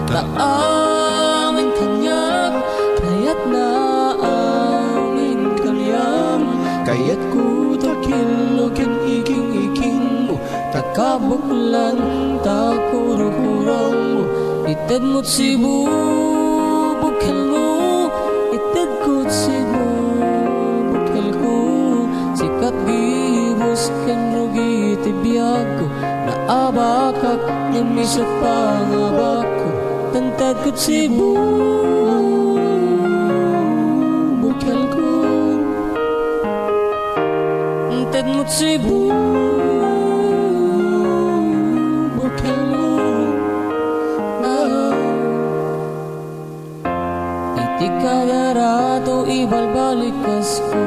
Ta amin kaniak, kayatna amin kaniam. Kayatko ta killo ken iking-ikingmo. Ta kabuklan, ta kurkurangmo, itedmo ti bubukelmo, itedko ti bubukelko, sikat gibus ken rugi ti biagko, naabakak, ngem isu ti pangabakko, ta intedko ti bubukelko. Intedmo ti bubukelmo. Iti kadarato ibalbalikasko,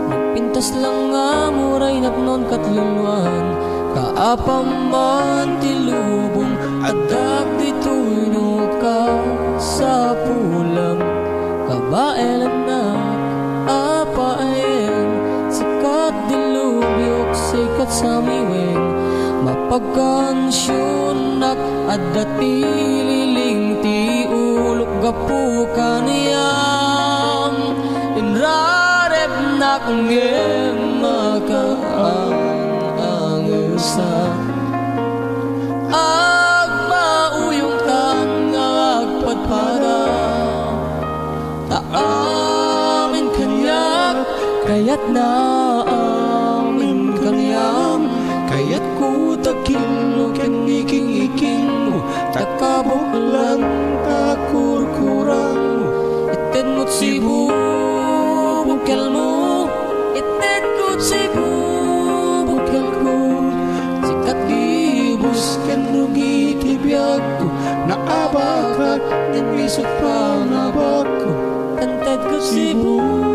nagpintas lang nga muray napnon katluluan, kaapaman ti lubong, addak ditoy no kasapulam. Kabaelannak, apayen, sikat dilubiok, sikat samiweng, mapagkansionnak, adda ti liling ti ulok gapu kaniam. Inrarebnak ngem makaang-angesak. Agmauyongtan nga agpadpada. Ta amin kaniak, kayatna amin kaniam. Kayatko ta killo ken iking-ikingmo, ta kabuklan, ta kurkurangmo. Itedmo ti bubukelmo, itedko ti bubukelko. Sikat gibus ken rugi ti biagko, naabakak, ngem isu ti pangabakko. Intedko ti bubukelko.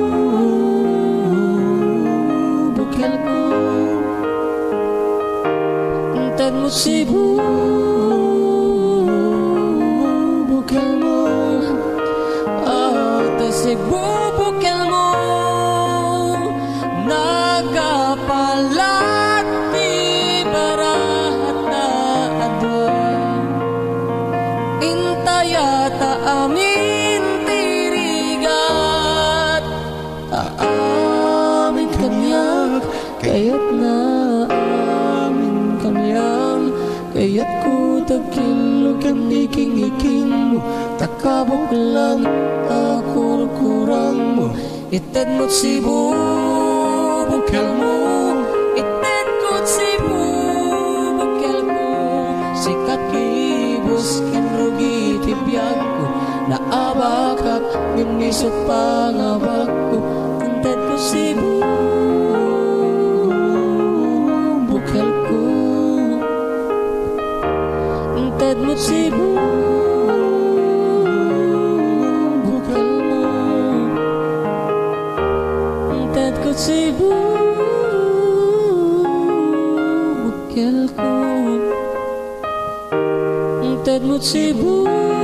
Intedmo ti bubukelmo. Ah, ta ti bubukelmo. Nakapalat ti barahat a dua. Intaya ta amin ti rigat. Ta amin kaniak, kayatna amin kaniam. Kayatko ta killo ken iking-ikingmo, ta kabuklan, ta kurkurangmo. Itedmo ti bubukelmo, itedko ti bubukelko. Sikat gibus ken rugi ti biagko, naabakak, ngem isu ti pangabakko. Intedko ti bubukelko. Tedmo ti bubukelmo. Tedko ti bubukelko. Tedmo ti bubukelmo.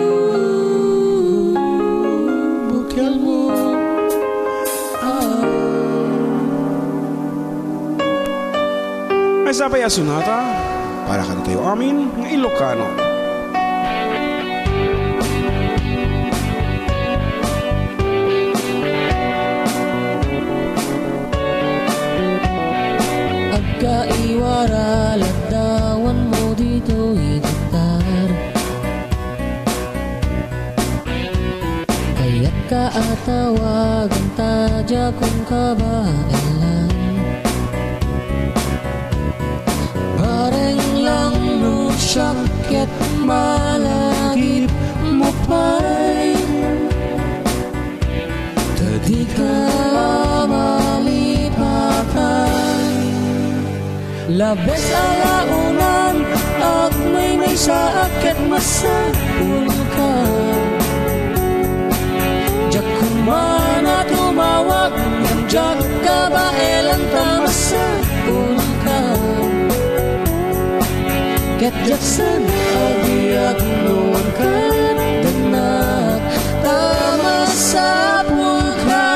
Ah. Maysa pay a sonata para kadatayo amin nga Ilocano. Agkaiwara, ladawanmo ditoy datar. Kayatko a tawagan ta diakon kabaelan. Bareng lang no siak ket malagipmo pay. Ta dika malipatay. Labes a laonan, agmaymaysaak ket masapulka. Diak koma a tumawag, ngem diak kabaelan ta masapulka. Ket diak saan a biag no wen kaddennak ta masapulka.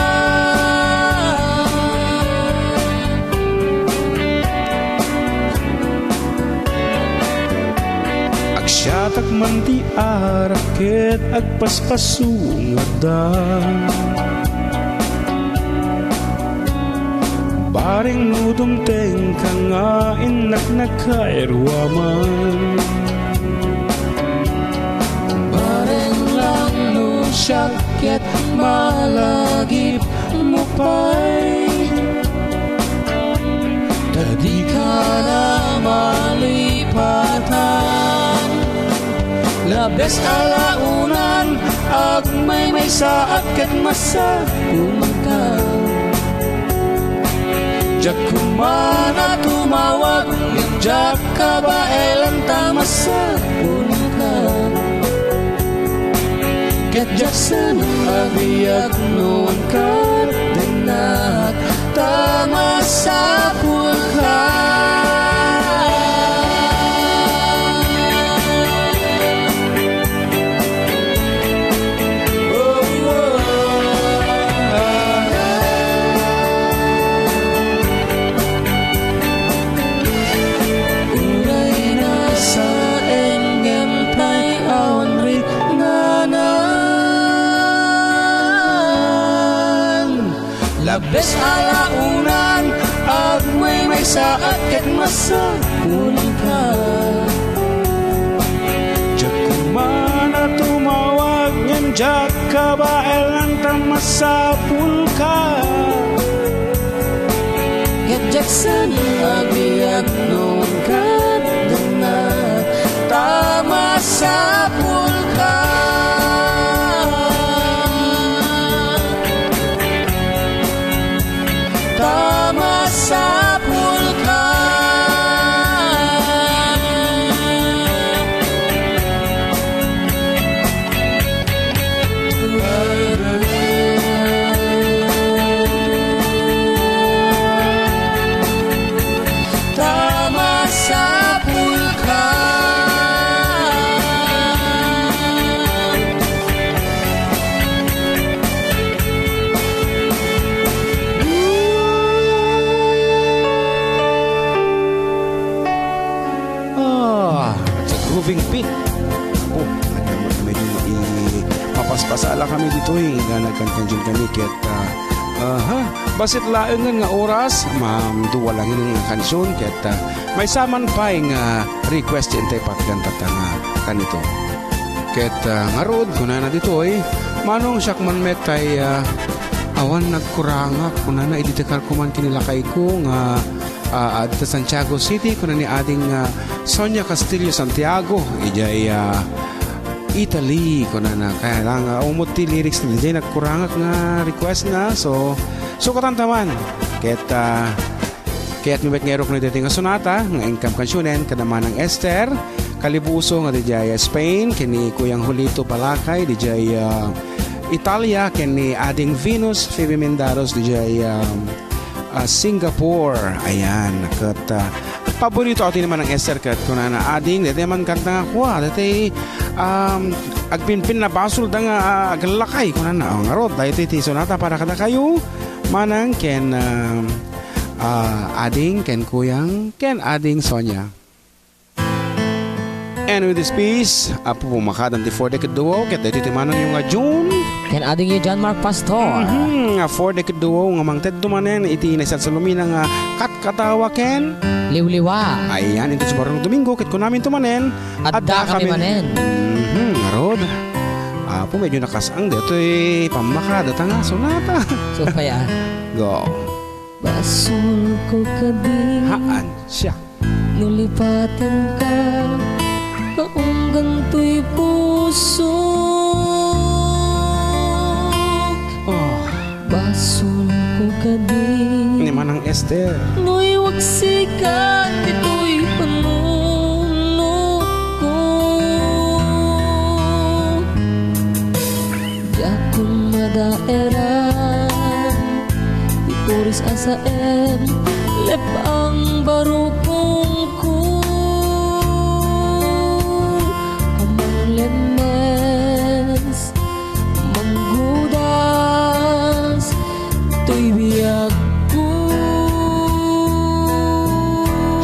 Agsiatak man ti arak ket agpaspaso nga adda. Bareng no dumtengka nga innak nakairuaman. Bareng lang no siak ket malagipmo pay. Ta dika la malipatan. Labes a laonan, agmaymaysaak ket masapulka. Diak koma a tumawag, ngem diak kabaelan ta masapulka. Ket diak saan a biag no wen kaddennak ta masapulka. Uray nasaen ngem tay awan riknanan. Labes a laonan, agmaymaysaak ket masapulka. Diak koma a tumawag ngem diak kabaelan ta masapulka. Ket diak saan a biag no wen kaddennak ta masapulka. Ta masapulka. Ta masapulka. Ah, the grooving beat. Apo, nagkamot medyo i-, mapaspasala kami ditoy nga nagkankandian kami ket, ah, aha, bassit laengen nga oras, ma'am, dua lang nga kansion ket, ah, maysa man pay nga request ti intay patgan tatta nga kanito. Ket, ah, ngarud, kunana ditoy, Manong, siak man met tay, ah, awan nagkurangak, kunana, idi tekar ko man ken ni lakayko nga, ah, adda Santiago City, kuna ni ading, ah, Sonia Castillo Santiago, idiay, ah, Italy, kunana. Kaya lang, ah, umot ti lyrics na, diay nagkurangak nga request na. So, sukatan ta man. Ket, ah, kayatmi met nga iruknoy daytoy nga sonata nga inkam kansionen kada Manang Esther, Calibuso nga didiay, ah, Spain, ken ni Kuyang Julito Balakay didiay, ah, Italia, ken ni Ading Venus Phoebe Mendaros didiay, ah, ah, Singapore. Ayan, ket, ah, paborito ti ni Manang Esther ket kunana, "Ading, daytoy man kanta nga kua, daytoy, um, agpinpin a basolda nga, ah, agallakay," kunana. O, ngarud, daytoy ti sonata para kadakayo, Manang ken, ah, ah, Ading ken Kuyang ken Ading Sonia. And with this piece, Apo, pumakadan ti Four Decade Duo, ket daytoy ti manongyo nga June. Ken adingyo John Mark Pastor. Mhm, a Four Decade Duo nga mangted manen iti naisalsalumina nga katkatawa ken liwliwa. Ayan, inton sumarong Domingo, ket kunamin to manen, adda kami manen. Mhm, ngarud. Apo, medyo nakasang daytoy pammakada ta nga sonata. So, kaya? Go. Basolko kadi. Haan, siak. No lipatenka, kaunggan toy pusok. Oh. Basolko kadi. Ni Manang Esther. No iwaksikan ditoy panunotko. Diakon madaeran ti puris a saem, lep-ang barukongko. A manglemmes, manggudas, toy biagko.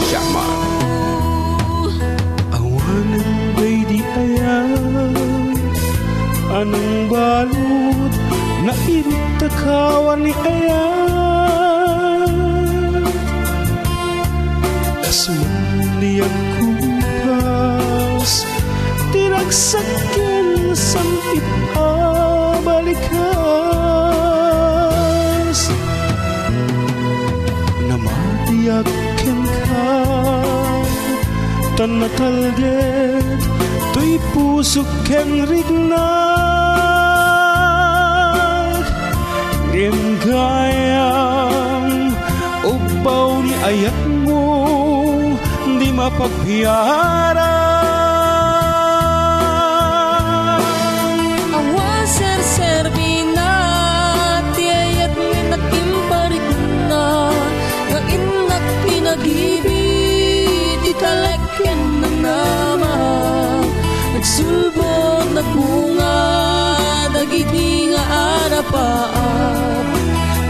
Siak man. Awanen daydi ayat a nangbalud, nairutakawan ni ayat. Kas man diak kumpas, ti ragsak ken san-it a balikas. Namatiak kenka, ta natalged toy pusok ken riknak. Ngem gayam, ubbaw ni ayatmo, di mapagpiaran. Awan serserbina ti ayat nga innak imparikna, nga innak pinagibi ti talek ken nanama. Nagsulbod, nagbunga dagiti nga arapaap,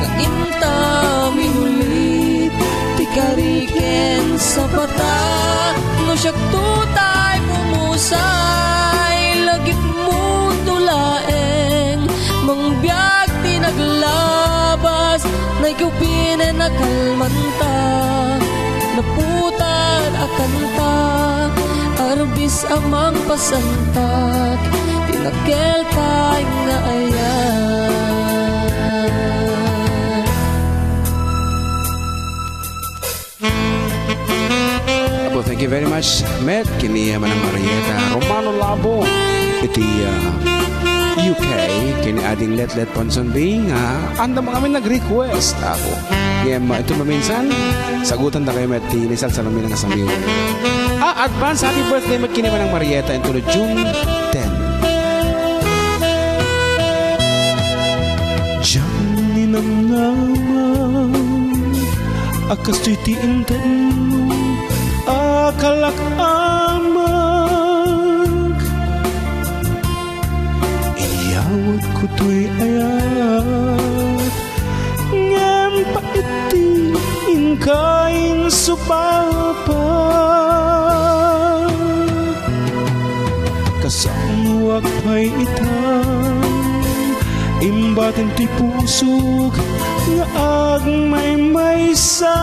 nga inta minulit ti kari ken sapata. No siakto tay pumusay, lagipmo to laeng, mangbiag ti naglabas, naikupinen a kalmanta, naputar a kanta, arbis a mangpasantak, ti nakelta nga ayat. Apo, thank you very much, Met, ken ni, ah, Manang Marieta Romano Labo iti, ah, U K, ken ni Ading Letlet Ponsonby, nga anda man kami nag-request, Apo. Ngem, ah, iti maminsan, sagutandakayo met ti naisalsalumina nga samiwen. Ah, advance happy birthday met ken ni Manang Marieta, inton June ten. Diak ninamnama a kastoy ti intedmo a kalak-amag. Inyawatko toy ayat, ngem pait ti inka insupapa. Kasaoak pay ita, imbatin ti pusok nga agmaymaysa,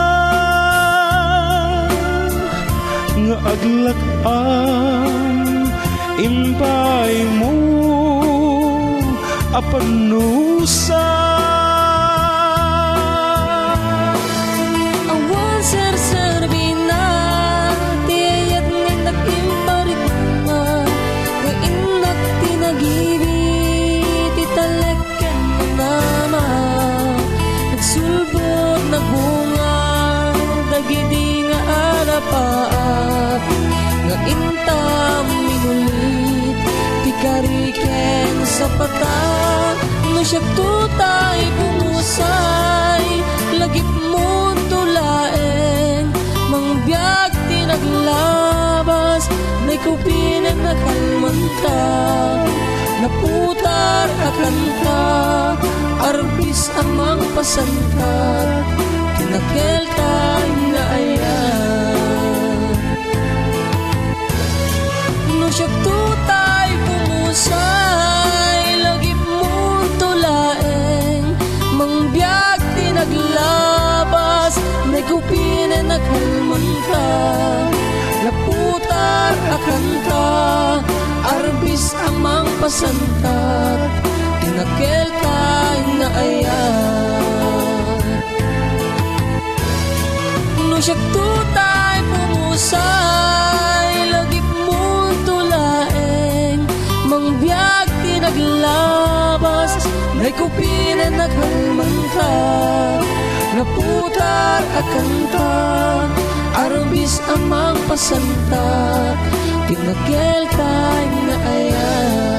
nga aglak-am, imbaaymo a pannusa. Awan serserbina ti ayat nga innak imparikna, nga innak ti nagibi ti talek ken nanama. Nagsulbod, nagbunga dagidi nga arapaap, nga inta Sapata, no siakto tay pumusay, lagipmonto laeng, mangbiag ti naglabas, naikupinen a kalmanta, naputar a kanta, arbis a mangpasangkat, ti nakelta nga ayan. No siakto tay pumusay, lagipmonto laeng, mangbiag ti naglabas, naikupinen a kalmanta, naputar a kanta, arbis a mangpasangkat, ti nakelta nga ayan. No siakto tay pumusay, lagipmonto laeng, mangbiag ti naglabas, naikupinen a kalmanta, naputar a kanta, arbis a mangpasangkat, ti nakelta nga ayan.